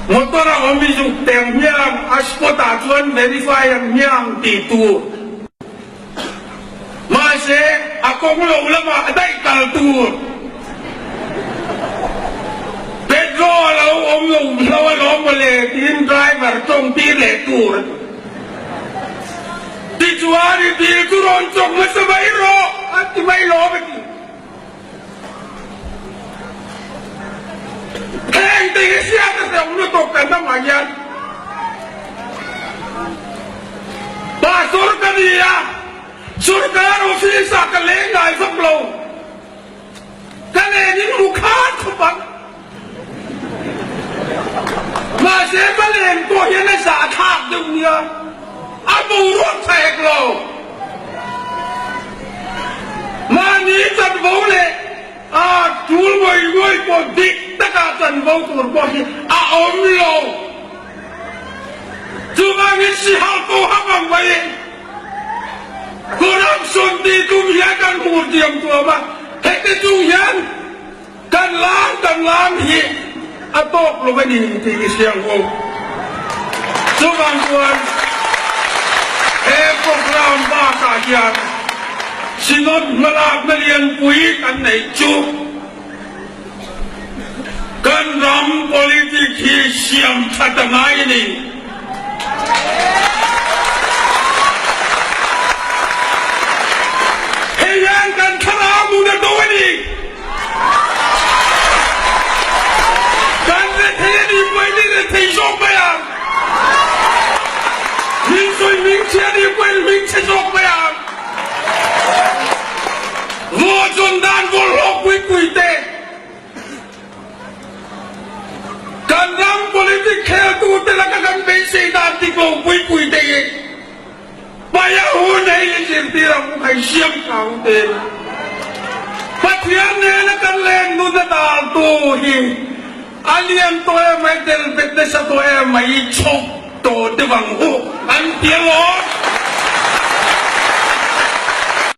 Motor a awm i zuk teng hmiang, a spot ah chuan verify ang hmiang tih tur. Mahse, a kawng lo lamah daih kal tur. Petrol a lo awm lo hlo alawm mawle tiin driver tawng tir leh tur a ti. Tichuan i dil chu rawn chawk hmasa mai rawh a ti mai lawm a ti. Heng te hi hriat a hreuh lutuk kan ramah hian Pastor ka ni a, sorkar office ah ka leng ngai vak lo. Ka len in mu khan khawp ang. Mahse ka len pawh hian a zahthlak deuh nia, a boruak tha hek lo. Mahni chanvo leh a tul ngawih ngawih pawh dik taka chanvo tur pawh hi a awm lo. Chuvangin sihal ko hap ang mai corruption tih tum hian kan hmuh diam tuam a, heti chung hian kan lang kan lang hi a tawk lo a ni tih i hria ang u. Chuvang chuan he program bakah hian Synod hmalakna lianpui kan neih chu, Kan ram politic hi siam that a ngai a ni. Hei hian kan thlarau nun a do a ni. Kan rethei a nih pawhin i rethei zawk mai ang. Min sawi hmingchhe a nih pawhin hmingchhe zawk mai ang. Vaw chun dan bawlhhlawh pui pui te, kan ram politic kheltu te laka kan beisei dan dik lo pui pui te hi paia hun hei i zirtir ang u khai siam thau te. Pathian nena kan leng nun a dal tu hi a lian tawh em mai, tel bet nasa tawh em mai, i chhawk tawh deuh ang u an ti alawm.